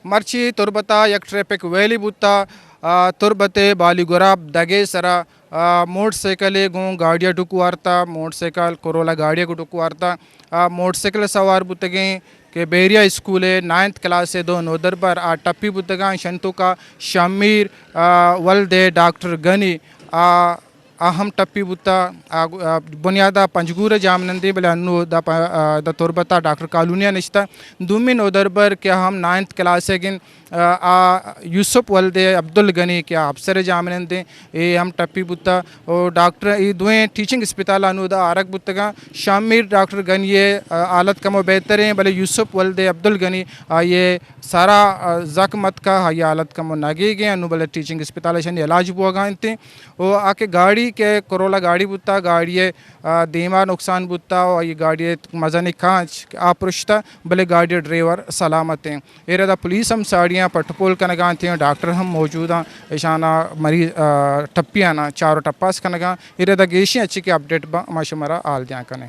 مرچی تربت ءَ یک ٹریفک ویلی بوتا، آ، تربت ءِ بالی گراب دگے سرا، آ، موٹر سائیکلے گوں گاڑی ءَ ڈک وارتا، موٹر سائیکل کرولا گاڑی ءَ گوں ڈک وارتا۔ آ، موٹر سائیکل سوار بوتگیں کہ بحریہ اسکول ءِ نائنتھ کلاس ءِ دو نودربر آ ٹپی بوتگاں، شنتوکا شمیر، آ، ولد ڈاکٹر گنی، آ، آ ہم ٹپی بوتا۔ آ، آ، بنیادا پنجگور ءَ جاہ منندیں، بلے انو دا پ-، آ، دا تربت ءَ ڈاکٹر کالونی ءَ نشتہ۔ دومی نودربر کہ ہم نائنتھ کلاس ءَ گن، آ، آ یوسف ولد عبدالغنی کہ آ افسر ءِ جاہ منندیں، اے ہم ٹپی بوتا۔ او ڈاکٹر، اے دوئیں ٹیچنگ اسپتال ءَ انو دا آرگ بوتگاں۔ شمیر ڈاکٹر گنی ءِ، آ، حالت کمو بہتریں، بلے یوسف ولد عبدالغنی آئی ءِ سرا، آ، زخم اتکا، آئی ءِ حالت کمو ناگیگیں، انو بلے ٹیچنگ اسپتال ءَ شنی علاج بوگا انتیں۔ و آ کہ گاڑی کہ کرولا گاڑی بوتا، گاڑی ءِ، آ، دیما نقصان بوتا و آئی گاڑی ءِ مزنیں کانچ آ پرشتا، بلے گاڑی ءِ ڈرائیور سلامت ایں۔ اے ردا پولیس ہم ساڑیاں پٹ پول کنگا انتیں، ڈاکٹر ہم موجود آں، اشانا مریض، آ، ٹپیانا چار و ٹپاس کنگا۔ اے ردا گیشیں اچی کہ اپڈیٹ با ما شمارا حال دیاں کنیں۔